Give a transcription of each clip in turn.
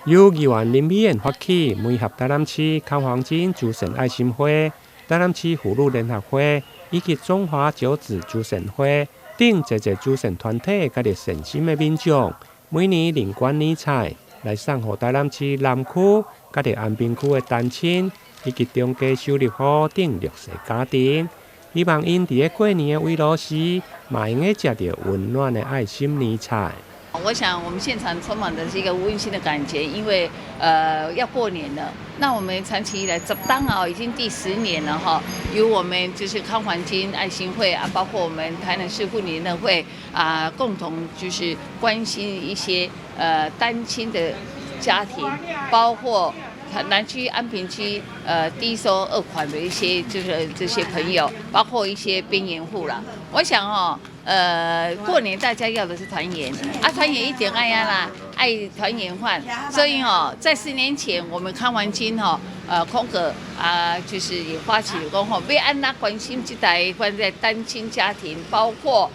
由議員林美燕發起，媒合台南市康黃金慈善愛心會、台南市婦女聯合會以及中華九子慈善會等濟濟慈善團體，佮著善心的民眾，每年認捐年菜來送予台南市南區、佮著安平區的單親以及中低收入戶等弱勢家庭，希望𪜶佇咧過年的圍爐時，嘛會用食著溫暖的愛心年菜。我想我們現場充滿的是一個溫馨的感覺，因為要過年了。那我們長期以來，十當啊，已經第10年了哈。由我們就是康環金愛心會啊，包括我們台南市婦女聯合會啊，共同就是關心一些單親的家庭，包括南區、安平區低收二款的一些就是這些朋友，包括一些邊緣戶啦。我想哦，過年大家要的是團圓，啊，團圓一定愛按怎啦，愛團圓飯，所以哦，在10年前，我們康環金吼，空格啊，就是也發起講吼，欲按怎關心這代關在單親家庭，包括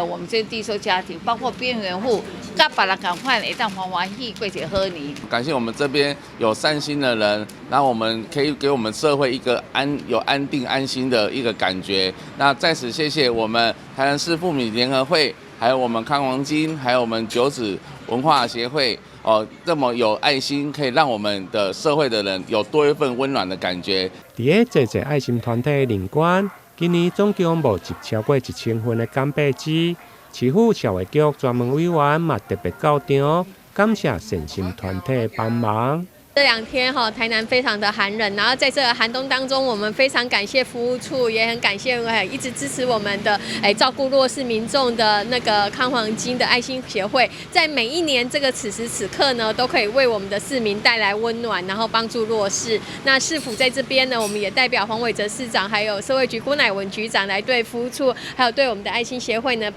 我們這低收家庭，包括邊緣戶，佮別人仝款會當歡歡喜過一個好年。感謝我們這邊有善心的人，那我們可以給我們社會一個安定安心的一個感覺。那在此謝謝我們台南市婦女聯合會，還有我們康黃金，還有我們九子文化協會，哦，這麼有愛心，可以讓我們的社會的人有多一份溫暖的感覺。佇咧濟濟愛心團體認捐，今年總共募集超過1000份的感謝紙。市府社會局專門委員嘛特別到場，感謝善心團體幫忙。這兩天哈，台南非常的寒冷，然後在這個寒冬當中，我們非常感謝服務處，也很感謝一直支持我們的照顧弱勢民眾的那個康黃金的愛心協會，在每一年這個此時此刻呢，都可以為我們的市民帶來溫暖，然後幫助弱勢。那市府在這邊呢，我們也代表黃偉哲市長，還有社會局郭乃文局長來對服務處，還有對我們的愛心協會呢，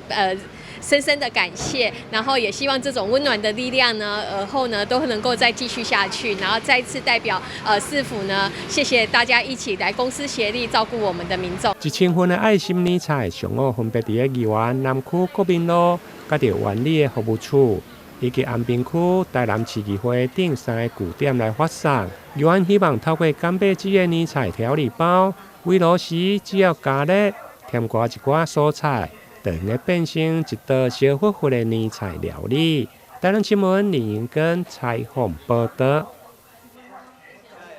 深深的感謝，然後也希望這種溫暖的力量呢，爾後呢都能夠再繼續下去，然後再次代表市府呢，謝謝大家一起來公私協力照顧我們的民眾。1000份的愛心年菜，上午分別佇咧議員南區國民路、佮著萬里的服務處，以及安平區台南市議會等三个據點來發送。議員希望透過感謝祭的年菜調理包，圍爐時只要加熱，添加一寡蔬菜，就會變成一道燒乎乎的年菜料理。台南新聞林英根採訪報導。